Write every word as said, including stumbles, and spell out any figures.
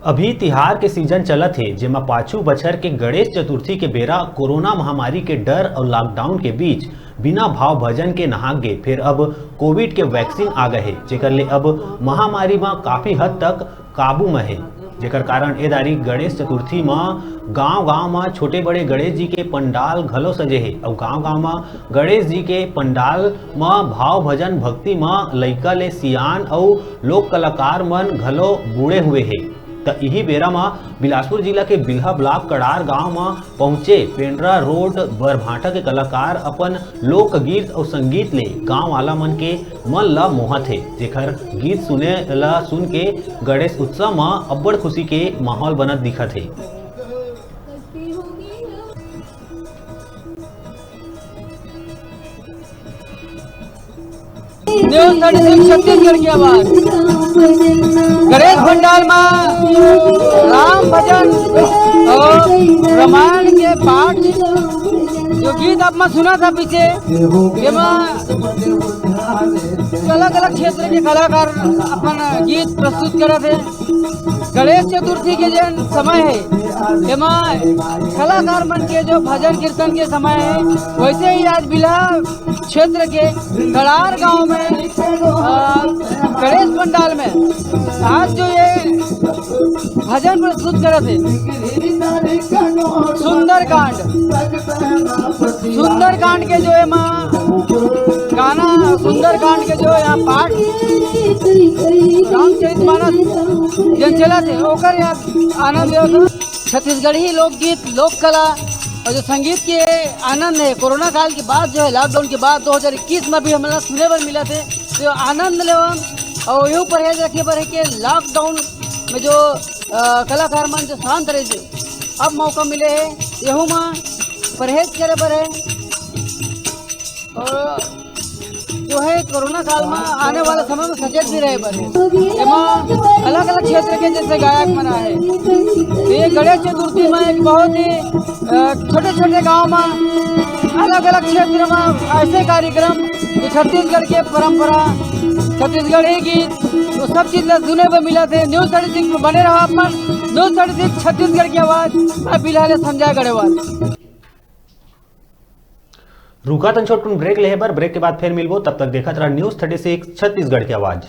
अभी तिहार के सीजन चलत हे, जेमा पाछू बछर के गणेश चतुर्थी के बेरा कोरोना महामारी के डर अउ लॉकडाउन के बीच बिना भाव भजन के नहाक गे, फेर अब कोविड के वैक्सीन आ गए हे, जेकर ले अब महामारी म काफी हद तक काबू म हे। जेकर कारण ए दारी गणेश चतुर्थी म गांव-गांव म छोटे बड़े गणेश जी के पंडाल घलो सजे हे अउ गांव-गांव म गणेश जी के पंडाल म भाव भजन भक्ति म लइका ले सियान अउ लोक कलाकार मन घलो बूड़े हुए हे। त इही बेरा म बिलासपुर जिला के बिल्हा ब्लॉक कड़ार गांव म पहुंचे पेंड्रा रोड बरभाटा के कलाकार अपन लोकगीत अउ संगीत ले गांव वाला मन के मन ल मोहत हे, जेकर गीत सुने ल सुन के गणेश उत्सव म अब्बड़ खुशी के माहौल बनत दिखत हे। न्यूज़ थर्टी सिक्स छत्तीसगढ़ की आवाज। गणेश पंडाल में राम भजन और रामायण के पाठ, जो गीत आप में सुना था पीछे, ये में अलग-अलग क्षेत्र के कलाकार अपन गीत प्रस्तुत करत हे। गणेश चतुर्थी के जेन समय हे, एमा कलाकार मन के जो भजन कीर्तन के समय हे, वैसे ही आज बिल्हा क्षेत्र के कड़ार गांव में, अ, गणेश पंडाल में आज जो ये भजन प्रस्तुत करत हे, सुंदरकांड, सुंदरकांड के जो एमा गाना, सुंदरकांड के जो यहाँ पाठ, रामचरित मानस जेन चलत हे, ओकर यहाँ आनंद लेवत हे। छत्तीसगढ़ी लोकगीत, लोक कला और जो संगीत के आनंद हे, कोरोना काल के बाद जो हे, लॉकडाउन के बाद दो हज़ार इक्कीस में भी हमला सुने बर मिलत हे, तो आनंद लेवन और यहू परहेज रखे बर हे कि लॉकडाउन में जो, अ, कलाकार मन जो शांत रहिस हे, अब मौका मिले हे, यहू में परहेज करे बर हे। और जो हे कोरोना काल में आने वाला समय में सचेत भी रहे बर हे। एमा अलग-अलग क्षेत्र के जैसे गायक मन आहे, तो ये गणेश चतुर्थी में एक बहुत ही, अ, छोटे-छोटे गांव में अलग-अलग क्षेत्र में ऐसे कार्यक्रम जो छत्तीसगढ़ के परंपरा, छत्तीसगढ़ी गीत, तो सब चीज ला सुने बर मिलत हे। न्यूज़ थर्टी सिक्स में बने रहा अपन। न्यूज़ थर्टी सिक्स छत्तीसगढ़ की आवाज। मैं बिल्हा ले संजय गढ़वाल। रुका तन छोटकुन ब्रेक लेहे बर, ब्रेक के बाद फिर मिलबो, तब तक देखत रहा न्यूज़ थर्टी सिक्स छत्तीसगढ़ की आवाज।